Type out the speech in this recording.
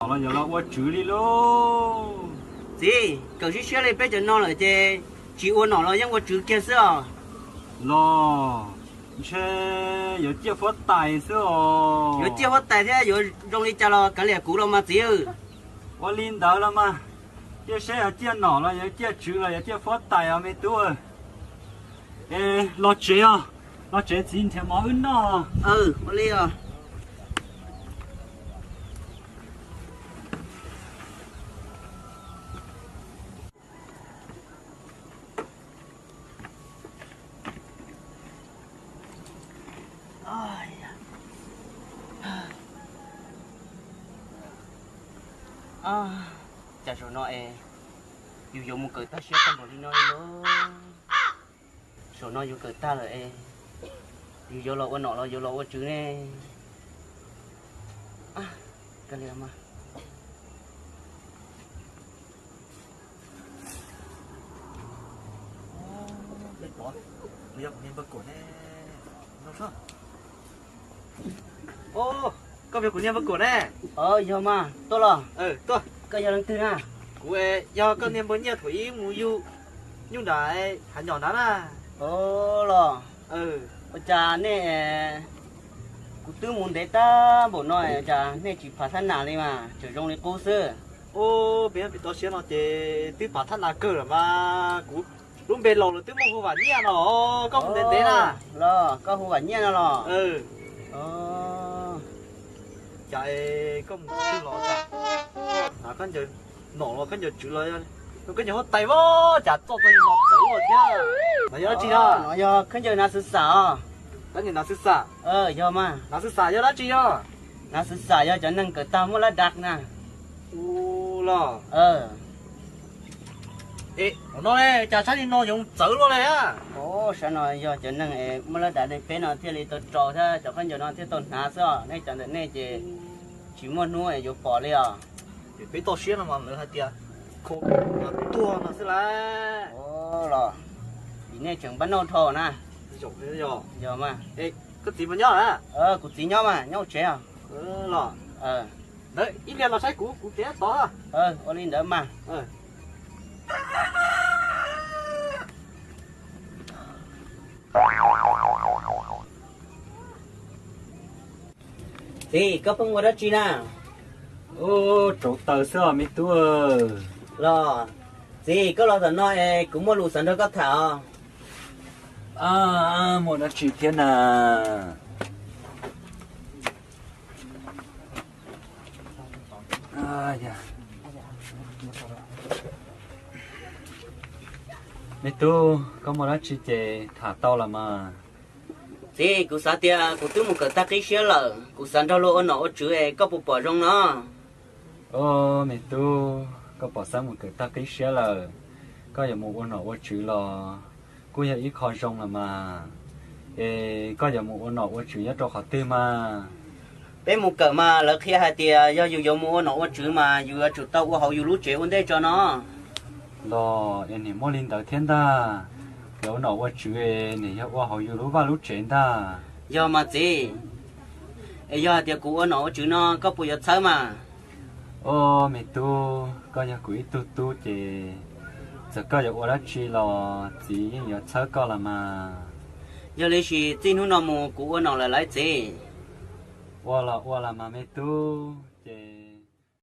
Los yuav los ua tswv li lauj. Txiv, kawm siab siab li peb cov no lawm ces tsis ua nom los yeej ua tswv kiag xwb os. Los ntshe yuav ciaj huab tais xwb os. Yuav ciaj huab tais thiab yuav zoo li cas los kav liam kuv los mas txiv. Ua li ntawd los mas, ciaj seb yuav ciaj nom los yuav ciaj tswv los yuav ciaj huab tais os me tub. Es los tsev os, los tsev txiv nrhiav mov wb noj. Ua li os. Cas zaum no es yus yuav mus kawm tag siab tag npaum li no li lauj. Zaum no yus kawm tag lawm es yus yuav los ua nom los yuav los ua tswv ne? Koj yog kuv niag npawg Kuam ne? Yog mas, tuaj los? Koj yog leej twg na? Kuv yog koj niag npawg Nyiaj thaum ub mus yug nyuj nram hav nyom nrad na. Los, ua cas nej, kuv twb mus ntev tag npaum no cas nej tsis pham thab nas li mas tseem zoo li qub xwb? Peb pem toj siab no ces twb pham thab nas kawg lawm mas kuv lub npe laus lawm twb muaj hu Vam Nyiaj no, koj mus ntev ntev na. Los koj hu Vam Nyiaj no los? Cas koj mus twg los cas? Hnav khaub ncaws nom los khaub ncaws tswv los, khaub ncaws huab tais vab cas txoj txoj no txawv ua thiab. No yog dab tsi no? No yog khaub ncaws hnav xwv xam os. Khaub ncaws hnav xwv xam? Yog mas. Hnav xwv xam yog dab tsi no? Hnav xwv xam yog cov neeg kawm tag muaj lab dav na. Ua los. Es ua no cas saib li no yuav txawv luaj li. Saib no yog cov neeg muaj lab dav li peb no thiaj li tau rau thiab cov khaub ncaws no thiaj tau hnav xwb os, nej cov ntawm nej ces tsis muaj hnub yuav pom li os. Peb toj siab no mas lawv hais tias kho tuag no xwb lauj. Los vim nej tseem npab noj dhau na. Yog mas. Koj txiv puas nyob? Kuv txiv nyob mas, nyob hauv tsev os. Los ntawd ib pliag los saib kuv, kuv pem tod. Ua li ntawd mas. Txiv, koj pheej ua dab tsi na? Ub, rauv taws xwb os me tub. Los, txiv, koj los tom no es kuv muaj lus xav nrog koj tham os. Muaj dab tsi thiab na? Me tub, koj muaj dab tsi ces tham tau los mas. Txiv, kuv xav tias kuv twb mus kawm tag qib siab lawm, kuv xav nrog luag ua nom ua tswv es koj puas pom zoo no? Os me tub, koj pom xav mus kawm tag qib siab lawm, koj yuav mus ua nom ua tswv los kuj yog ib qho zoo los mas. Es koj yuav mus ua nom ua tswv nyob rau qhov twg mas? Peb mus kawm mas lawv qhia hais tias yog yus yuav mus ua nom ua tswv mas yus yuav tsum tau ua hauv yus lub tsev ua ntej tso no. Los es nim muaj li ntawd thiab ntag, yuav ua nom ua tswv nim yog ua hauv yus lub vaj lub tsev ntag. Yog mas txiv, es yog hais tias kuv ua nom ua tswv no koj puas yuav txhawb mas? Os me tub, koj yog kuv ib tug tub ces txawm koj yuav ua dab tsi los txiv yeej yuav txhawb koj los mas. Yog li sis txij hnub no mus kuv ua nom lawm lauj txiv. Ua los ua los mas me tub.